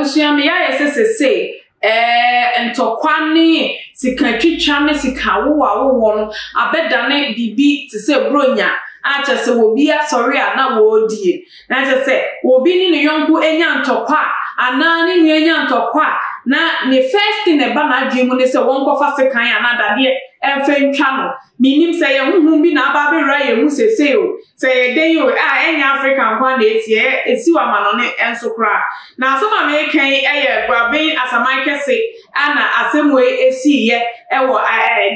Abusua me yayɛ sɛ sesei ɛɛ ntɔkwa ne sika twitwa ne sika awowɔ awowɔ no abɛdane biribi te sɛ bronya a kyerɛ sɛ obi asɔre a na wɔredie na kyerɛ sɛ obi ne ne yɔnko anya ntɔkwa a anaa ne nua anya ntɔkwa a na ne first thing ɛba n'adwene mu ne sɛ wɔnkɔfa sekan anaa dadeɛ ɛmfa ntwa no. Minnim sɛ ɛyɛ honhom bi na aba abɛwura yɛn mu seesei o, sɛ ɛyɛ dɛn o, a ɛnyɛ Afrika nko ara na esi, ɛyɛ esi wɔ amanɔne nso koraa. Na asɛm a mereka yi yɛ Guabin Asaman Kɛse a na asɛm wei esiiɛ wɔ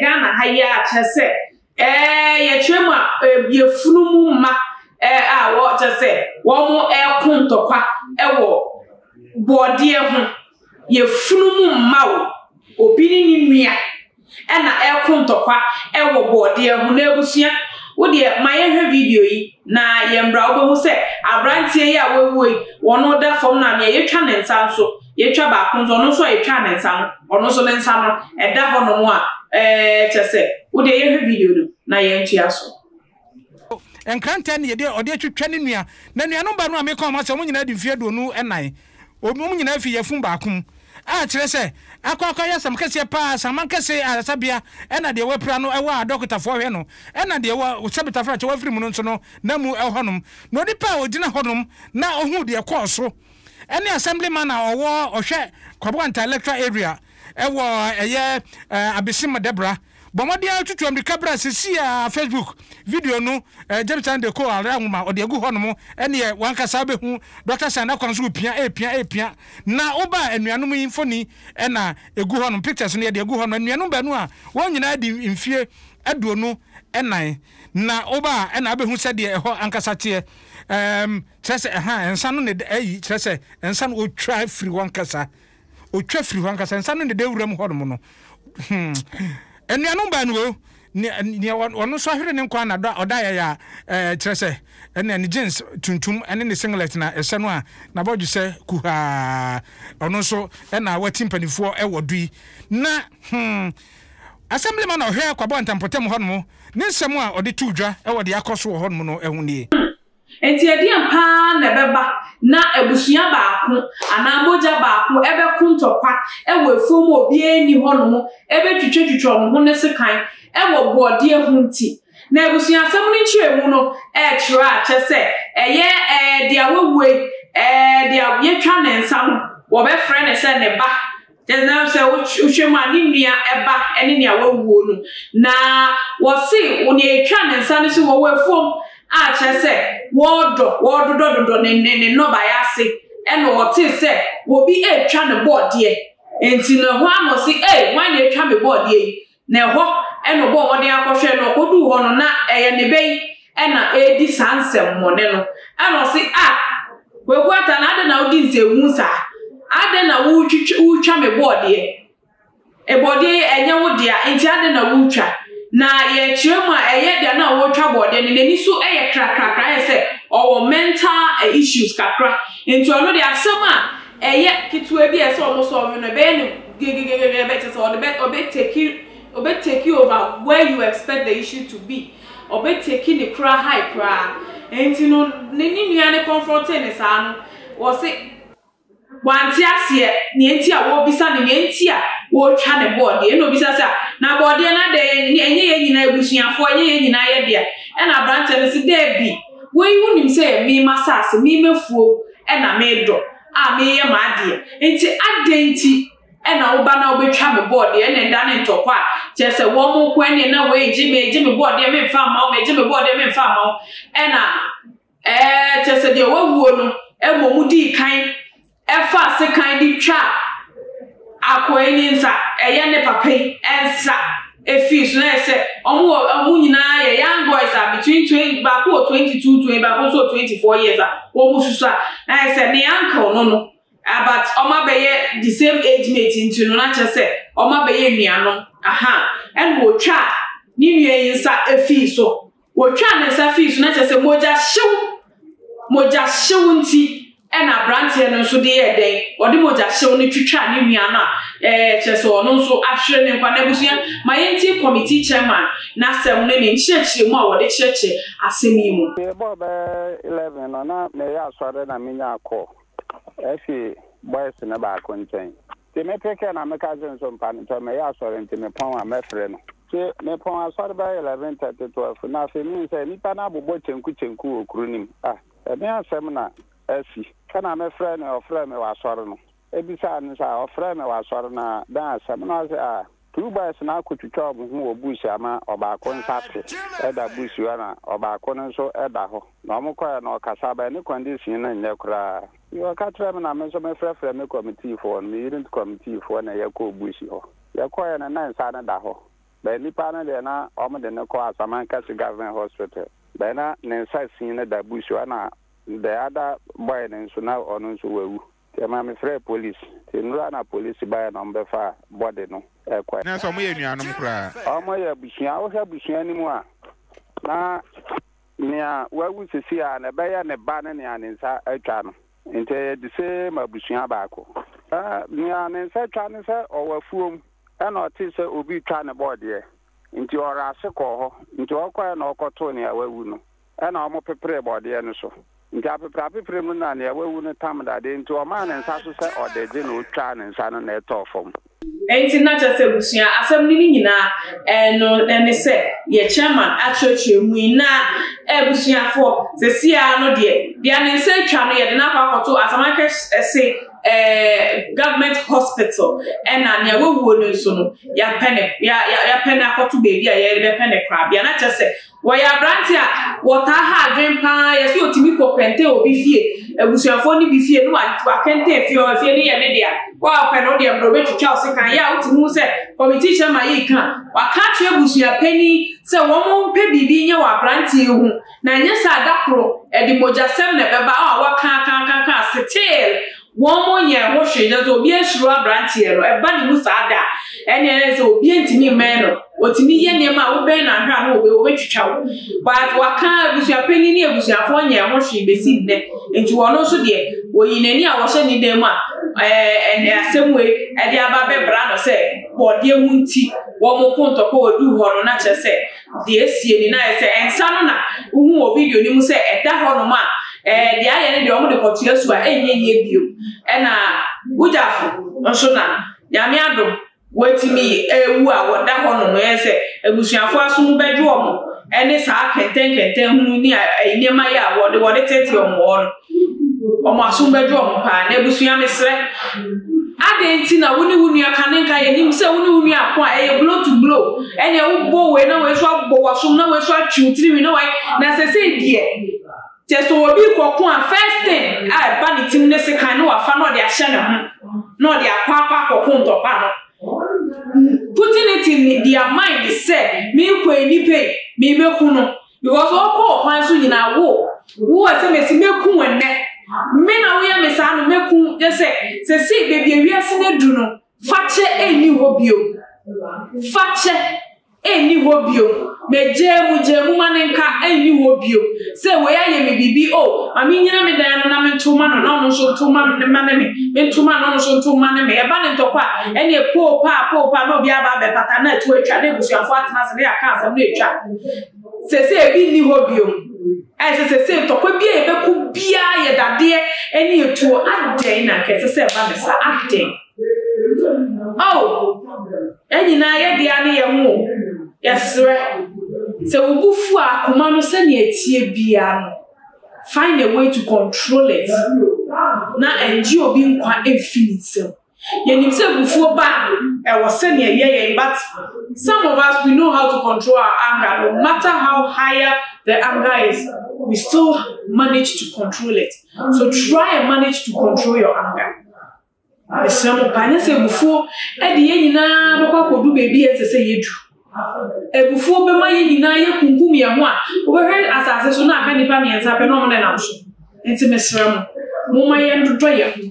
Ghana ha yi a kyerɛ sɛ ɛɛ yɛkyerɛ mu a yɛfunu mu mma a wɔ kyerɛ sɛ wɔn ɛko ntɔkwa wɔ bɔɔdeɛ ho. Yɛfunu mu mma o, obi ne ne nua na ɛreko ntɔkwa wɔ bɔɔdeɛ ho. Na abusua, wo deɛ ma yɛnhwɛ video yi na yɛn bra wobɛhu sɛ aberanteɛ yi a wawu yi, wɔn da fam na nea yɛtwa ne nsa nso, yɛtwa baako nso, ɔno nso a yɛtwa ne nsa no, ɔno nso ne nsa no ɛda hɔ nom a ɛɛ kyɛ sɛ wo deɛ yɛhwɛ video no na yɛntoa so. Nkrantɛ ne yɛde ɔde atwitwa ne nua. Na nuanom baanu a meka wɔn asɛm, wɔn nyinaa di mfeɛ 24. Wɔn nyinaa fi yafunu baako mu. A kyerɛ sɛ, akɔ akɔyɛ asɛm kɛseɛ paa, saman kɛse ayaresabea ɛna deɛ wapira no wɔ a dɔkotafoɔ hwɛ no, ɛna deɛ wɔ sɛbe tafrakyɛ wafiri mu no nso no na mu wɔ hɔnom. Na onipa a ɔgyina hɔnom na ɔhuu deɛ ɛkɔɔ so ɛne Assemblyman a ɔwɔ ɔhwɛ Kwaboanta Electoral Area ɛwɔ ɛyɛ Abesim Debra Bɔ mmɔden ara tutu ammirika bra seesei ara Facebook video no James Chan de kɔ Aware Nwoma ɔde agu hɔnom ɛneɛ wankasa wobɛhu Dɔkta Chan akwan so repia repia repia na woba a anuanom yi mfoni na ɛgu hɔnom pictures no yɛde agu hɔnom anuanom baanu a wɔn nyinaa di mfie 24 na woba a ɛna wobɛhu sɛdeɛ ɛhɔ ankasa teɛ ɛɛm kyerɛ sɛ ɛha nsa no ne ayi kyerɛ sɛ nsa no ɔtwa firi hɔ ankasa Otwa firi hɔ ankasa, nsa no na ɛda wuram hɔnom no. Hmm. Anuanom baanu o, nea nea ɔno nso ahwere ne nkwa na ɔda yɛ a ɛɛ kyerɛ sɛ ɛnna ne jeans tuntum ɛne ne singlet na ɛhyɛ no a n'abɔdwe sɛ kuhaa. Ɔno nso ɛna wati mpanimfoɔ ɛwɔ do yi. Na hmm. Assemblyman a ɔhwɛ Kwabɔ Ntampɔtam hɔnom ne nsɛm a ɔde too dwa ɛwɔ deɛ akɔ so wɔ hɔnom no ɛho nie. Enti ɛdeɛn pa ara na ɛbɛba na abusua baako anaa mogya baako bɛko ntɔkwa wɔ afuom a obiara nni hɔnom bɛtwitwatwitwa wɔn ho ne sekan wɔ borɔdeɛ ho nti? Na abusuasɛm no nkyerɛmu no kyerɛ a kyerɛ sɛ ɛyɛ ɛɛ deɛ wawue yi, ɛɛ deɛ yɛatwa ne nsa no, wɔbɛfrɛ no sɛ ne ba. Kyerɛ sɛ sɛ wohwɛ mu a ne nua ba ne nea wawuo no. Na wɔse nea etwa ne nsa no so wɔwɔ afuom a kyerɛ sɛ wɔredɔ, wɔredodɔdodɔ ne ne ne nnɔbaeɛ ase ɛna ɔtee sɛ obi retwa ne bɔɔdeɛ. Nti no ɛhɔ ara na ɔse ei hwan na etwa me bɔɔdeɛ yi? Na ɛhɔ na ɔbɔɔ mmɔden akɔhwɛ no, ɔkɔduu hɔ no na ɛyɛ ne bɛ yi na ɛredi saa nsɛmmɔne no. Ɛna ɔse, Ah, Kwaku Atta, na adɛn na wodi nsɛmhunu saa? Adɛn na woretwitwa woretwa me bɔɔdeɛ? Bɔɔdeɛ yi ɛnyɛ wo dea, nti adɛn na woretwa? Na yɛkyerɛ mu a, ɛyɛ deɛ na ɔretwa bɔɔdeɛ no, n'ani so yɛ krakrakra, ayɛ sɛ ɔwɔ mental issues kakra. Nti ɔno deɛ asɛm a ɛyɛ ketewa bi a ɛsɛ sɛ wɔn solve no, ɛbɛyɛ no gegegegege bɛ kyerɛ sɛ ɔde bɛ ɔbɛ take ɔbɛ take over where you expect the issue to be, ɔbɛ take ne koraa high koraa. Nti no ne ne nua no confronte no saa no, wɔse wante aseɛ nea nti a wɔrebisa no nea nti a wɔretwa ne bɔɔdeɛ. Ɛna obisa sɛ, na bɔɔdeɛ no adɛn ɛnyɛ yɛn nyinaa abusuafoɔ, ɛnyɛ yɛn nyinaa yɛ dea? Ɛna aberanteɛ no se daabi, wei wonim sɛ ɛyɛ me m'asase, me m'afuo na medɔ a mereyɛ m'adeɛ, nti adɛn nti na woba na wobɛtwa me bɔɔdeɛ? Ɛna ɛda ne ntɔkwa a kyerɛ sɛ wɔn ko ɛne na wei gye me gye me bɔɔdeɛ memfa mma wo, megye me bɔɔdeɛ memfa mma wo. Ɛna ɛɛ kyerɛ sɛ deɛ wawuo no mmom dii kan faa sekan de twaa akoa yi ne nsa, ɛyɛ ne papa yi nsa fii so. Na ayɛ sɛ wɔn wɔ wɔn nyinaa yɛ young boys a between 20 baako wɔ 22 20 baako nso wɔ 24 years a wɔn susu a na ayɛ sɛ ne uncle no no ah, but wɔn abɛyɛ the same age mate nti no na kyerɛ sɛ wɔn abɛyɛ nuanom aha ɛna wɔtwaa ne nua yi nsa fii so. Wɔtwaa ne nsa fii so, na kyerɛ sɛ mogyahyew, mogyahyew nti ɛna aberanteɛ no nso de yɛɛ dɛn? Ɔde mogyahyew no twitwaa ne nua no a ɛɛ kyerɛ sɛ ɔno nso ahwere ne nkwa. N'abusua, ma yɛntie committee chairman n'asɛm ne ne nkyerɛkyerɛmu a wɔde kyerɛkyerɛ asɛm yi mu. Yɛbɔɔ bɛyɛ 11 no, na meyɛ asɔre na menyaa call. Ɛfi. boys no baako nkyɛn. Nti me pekɛ na meka kyerɛ no sɛ mpakyɛw mɛyɛ asɔre nti mepɔn a mɛfrɛ no. Nti mepɔn asɔre bɛyɛ 11:30, 12 na afei mehu sɛ nnipa no abobɔ kyenku kyenku wɔ kuro no mu. Ah, ɛdeɛn asɛm na asi? Ɛna mefrɛɛ no, ɔfrɛɛ me wɔ asɔre no. Ebisaa no sɛ, ah, ɔfrɛɛ me wɔ asɔre no a, dɛn asɛm? Na ɔse, ah, two boys no akotwitwa wɔn ho wɔ bush ama ɔbaako nsa te da bush hɔ na ɔbaako no nso da hɔ. Na wɔn kɔɛ no ɔkasa but ne condition no nyɛ koraa. Nti ɔka kyerɛɛ me na me nso me frɛfrɛɛ me committee foɔ no, me unit committee foɔ na yɛkɔɔ bush hɔ. Yɛkɔɛ no na nsa no da hɔ but nipa no deɛ na wɔn de no kɔ Asamankese Government Hospital but na ne nsa sin no da bush hɔ ɛna the other boy no nso na ɔno nso wawu. Nti ɛmaa me frɛɛ police. Nti nnora na police baeɛ na wɔbɛfaa body no kɔɛ. Na sɛ wɔyɛ anuanom koraa. Wɔyɛ abusua. Wohwɛ abusua no mu a, na nea wawu sisi a na ɛbɛyɛ ne ba ne nea ne nsa atwa no. Nti ɛyɛ the same abusua baako. Nea ne nsa atwa no sɛ ɔwɔ afuom ɛna ɔtee sɛ obi retwa ne bɔɔdeɛ. Nti ɔrase kɔɔ hɔ. Nti ɔkɔɛ na ɔkɔtoo nea wawu no. Ɛna wɔpeperee bɔdeɛ no so. Nti apepreapeprɛ mu na nea wawu no tam dadeɛ nti ɔmaa ne nsa so sɛ ɔde regye na ɔtwaa ne nsa no na ɛtɔɔ fam. Enti na kyerɛ sɛ abusua asɛm no ne nyinaa ɛno ne sɛ yɛ chairman akyerɛkyerɛ mu yi na abusuafoɔ sɛsi ara no deɛ deɛ ne nsa atwa no yɛde no akɔ akɔto Asamankɛse ɛɛ government hospital ɛna nea wawuo no nso no yɛapɛ ne yɛapɛ no akɔto baabi a yɛde bɛpɛ ne korabea na kyerɛ sɛ Wɔyɛ aberante a wɔtaa ha adwene paa. Yɛse otumi kɔ kɛntɛn obi fie, abusuafoɔ no bi fie na wakɛntɛn fie hɔ, fie no yɛ ne dea. Wo a wopɛ no wo deɛ mbrɛ obɛtwitwa wo sekan. Yɛ a wotumi hu sɛ committee chairman yi reka a, waka akyerɛ abusua panin sɛ wɔn mpɛ biribi nyɛ wɔ aberanteɛ yi ho. Na ɛnyɛ saa da koro ɛde mogyasɛm na ɛbɛba a waka aka aka aka still Wɔn nyɛ ho hwee, kyerɛ sɛ obi asuro aberanteɛ no, ɛba ne mu saa da a, ɛnneɛ ɛyɛ sɛ obi ntumi mmɛn no, ɔtumi yɛ nneɛma a wobɛn no ahwɛ a na ɔbɛtwitwa wo. But waka abusuapanin ne abusuafoɔ nyɛ ho hwee bɛsi nnɛ, nti wɔn nso deɛ, wɔyi n'ani a wɔhyɛ ne dan mu a, ɛɛ asɛm wei ɛde aba bɛbra no sɛ bɔdeɛ ho nti wɔn ko ntɔkwa wɔduu hɔ no na kyerɛ sɛ Deɛ asie ni na ayɛ sɛ nsa no na wohu wɔ video no mu sɛ ɛda hɔnom a ɛɛ deɛ ayɛ no deɛ wɔde kɔtoa su a ɛnyɛ yie bio. Ɛna wogyafo nso na Nyame adom wɔatumi awu a wɔda hɔnom ɛyɛ sɛ abusuafo aso mu bɛdwo wɔn ɛne saa kɛntɛnkɛntɛn hunu ne nneɛma yi a wɔde wɔde tete wɔn wɔ hɔ no. Wɔn asom bɛdwo wɔn paa. Na abusua mesrɛ, adɛn nti na wo ne wo nua ka ne nka yɛnim sɛ wo ne wo nua ako a ɛyɛ blow to blow ɛnea wobɔ wei na wei nso abɔ w'asom na wei nso atwe wo tirinwi na wei na sɛsɛ deɛ kyɛ sɛ obi kɔko a first thing a ɛba ne tim ne sekan na wafa na ɔde ahyɛ ne ho na ɔde akɔ akɔ akɔko ntɔkwa no putting it in their mind sɛ meekɔ nipa yi meebɛku no Because ɔkɔ ɔkwan so nyinaa wo wo ɛsɛ mesi mɛku wo ɛnɛ me na woyɛ me saa no mɛku yɛ sɛ sɛsei baabi a wiase no adu no fakyɛ ɛnni hɔ bio fakyɛ ɛnni hɔ bio mɛgyaa mu gyaa mu ma ne nka ɛnni hɔ bio sɛ wei ayɛ me biribi o oh, ma menyina me dan ano na mento ma no na ɔno nso nto ma ne ma ne me mento ma no ɔno nso nto ma ne me ɛba ne ntɔkwa a ɛne poo paa poo paa na obi aba abɛpata na atu atwa na abusuafoɔ atena ase na yɛaka asɛm na atwa Seesei ebi nni hɔ bio. Ayɛ sɛ seesei ntɔkwa bi a yɛbɛko biara yɛ dadeɛ ne etuo. Adɛn na anka ɛsɛ sɛ ɛba ne saa? Adɛn? Oh, yɛn nyinaa yɛ dea ne yɛn ho o. Yɛsrɛ, sɛ wo bo fu a, akoma no sɛnea ɛteɛ biara no, find a way to control it na ɛngye obi nkwa mfi ne nsam. Yɛnim sɛ abufuo ba a, ɛwɔ sɛnea ɛyɛ yɛn but some of us we know how to control our anger no matter how higher the anger is, we still manage to control it. So try and manage to control your anger. Mesrɛ mo paa, nyɛ sɛ abufuo de yɛn nyinaa bɛkɔ akɔdu baabi a ɛnsɛ sɛ yɛdu. Abufuo bɛma yɛn nyinaa yɛakunkum yɛn ho a, wobɛhwɛ asase so na aka nnipa mmiɛnsa pɛ na wɔn nenam so. Nti mesrɛ mo, momma yɛndodɔ yɛn ho.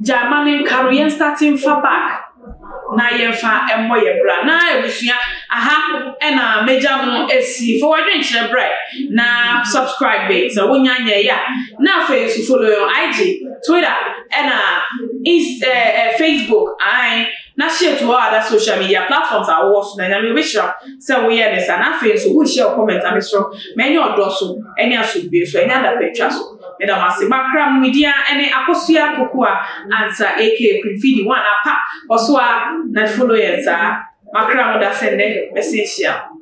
Gyae ma no nka no, yɛn start mfa back na yɛmfa mmɔ yɛn bra. Na abusua, aha ɛna mɛgya mo asi. Fa w'adwenkyerɛ brɛ na subscribe sɛ wonya nyɛeɛ a. Na afei nso follow yɛn IG, Twitter ɛna Inst eh, eh, Facebook. Ae. Na share to all other social media platforms a wowɔ so na Nyame obehyira wo sɛ woyɛɛ ne saa. Na afei nso wo share wo comment a mesrɛ wo ma ɛnyɛ ɔdɔ so ɛne asomdwoe so ɛnyɛ adapatwa so. Meda mo ase. Makra mo, me din ara ne Akosua Pokuah Ansah aka Queen Phoebe one apa. Kɔ so ara na follow yɛn saa. Makra mo da sɛ nnɛ mɛsan ahyia mo.